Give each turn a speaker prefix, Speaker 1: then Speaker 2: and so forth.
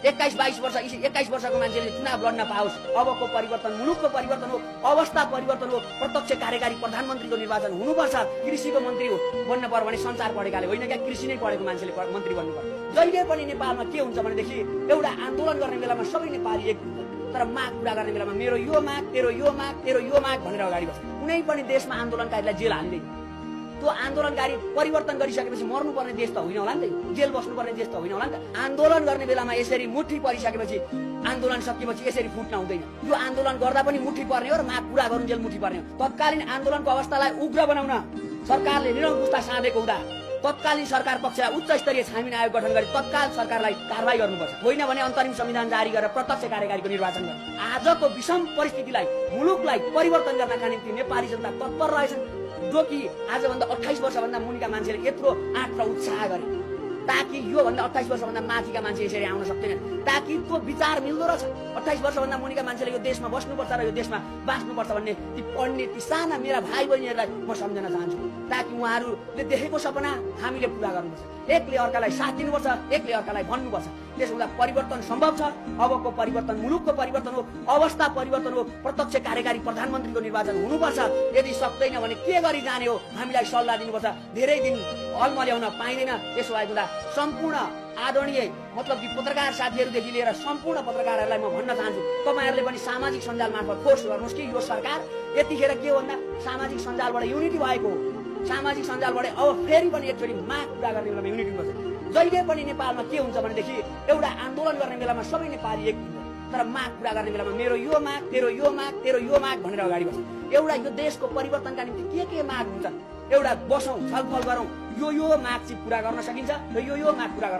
Speaker 1: 21-22 वर्ष 21 वर्षको मान्छेले चुनाव लड्न पाओस्। अबको परिवर्तन मुलुकको परिवर्तन हो, अवस्था परिवर्तन हो, प्रत्यक्ष कार्यकारी प्रधानमन्त्रीको निर्वाचन हुनुपर्छ। कृषिको मन्त्री बन्न पर्यो भने संसार पढेकाले होइन क्या, कृषि नै पढेको मान्छेले मन्त्री बन्नुपर्छ। जहिले पनि नेपालमा के हुन्छ भनेदेखि एउटा आन्दोलन गर्ने बेलामा सबै नेपाली एक हुन्छ, तर माग पूरा गर्ने बेलामा मेरो यो माग, तेरो यो माग, तेरो यो माग भनेर अगाडि बढ्छ। कुनै पनि देशमा आन्दोलनकारीलाई जेल हाल्दैन। त्यो आन्दोलनकारी परिवर्तन गरिसकेपछि मर्नुपर्ने देश त होइन होला नि त, जेल बस्नुपर्ने देश त होइन होला नि त। आन्दोलन गर्ने बेलामा यसरी मुठी परिसकेपछि आन्दोलन सकिएपछि यसरी फुट्न हुँदैन। यो आन्दोलन गर्दा पनि मुठी पर्ने हो र माग पूरा गरुन्जेल मुठी पर्ने हो। तत्कालीन आन्दोलनको अवस्थालाई उग्र बनाउन सरकारले निरङ्कुशता साधेको हुँदा तत्कालीन सरकार पक्षलाई उच्च स्तरीय छानबिन आयोग गठन गरी तत्काल सरकारलाई कारबाही गर्नुपर्छ। होइन भने अन्तरिम संविधान जारी गरेर प्रत्यक्ष कार्यकारीको निर्वाचन गर्नु। आजको विषम परिस्थितिलाई, मुलुकलाई परिवर्तन गर्नका निम्ति नेपाली जनता तत्पर रहेछन्, जो कि आजभन्दा 28 वर्षभन्दा मुनिका मान्छेले यत्रो आँट र उत्साह गरे, ताकि योभन्दा 28 वर्षभन्दा माथिका मान्छे यसरी आउन सक्दैन, ताकि त्यो विचार मिल्दो रहेछ। 28 वर्षभन्दा मुनिका मान्छेले यो देशमा बस्नुपर्छ र यो देशमा बाँच्नुपर्छ भन्ने ती पढ्ने ती साना मेरा भाइ बहिनीहरूलाई म सम्झन चाहन्छु, ताकि उहाँहरूले देखेको सपना हामीले पुरा गर्नुपर्छ। एकले अर्कालाई साथ दिनुपर्छ, एकले अर्कालाई भन्नुपर्छ। त्यसो हुँदा परिवर्तन सम्भव छ। अबको परिवर्तन मुलुकको परिवर्तन हो, अवस्था परिवर्तन हो, प्रत्यक्ष कार्यकारी प्रधानमन्त्रीको निर्वाचन हुनुपर्छ। यदि सक्दैन भने के गरी जाने हो हामीलाई सल्लाह दिनुपर्छ। धेरै दिन अलमल्याउन पाइँदैन। त्यसो भएको हुँदा सम्पूर्ण आदरणीय मतलब कि पत्रकार साथीहरूदेखि लिएर सम्पूर्ण पत्रकारहरूलाई म भन्न चाहन्छु, तपाईँहरूले पनि सामाजिक सञ्जाल मार्फत फोर्स गर्नुहोस् कि यो सरकार यतिखेर के भन्दा सामाजिक सञ्जालबाट युनिटी भएको हो। सामाजिक सञ्जालबाट अब फेरि पनि एकचोटि माग पूरा गर्ने बेलामा युनिटी गर्छ। जहिले पनि नेपालमा के हुन्छ भनेदेखि एउटा आन्दोलन गर्ने बेलामा सबै नेपाली एक हुन्छ, तर माग पूरा गर्ने बेलामा मेरो यो माग, तेरो यो माग, तेरो यो माग भनेर अगाडि बढ्छ। एउटा यो देशको परिवर्तनका निम्ति के माग हुन्छन्, एउटा बसौँ, छलफल गरौँ, यो माग चाहिँ पूरा गर्न सकिन्छ र यो माग पूरा गर्न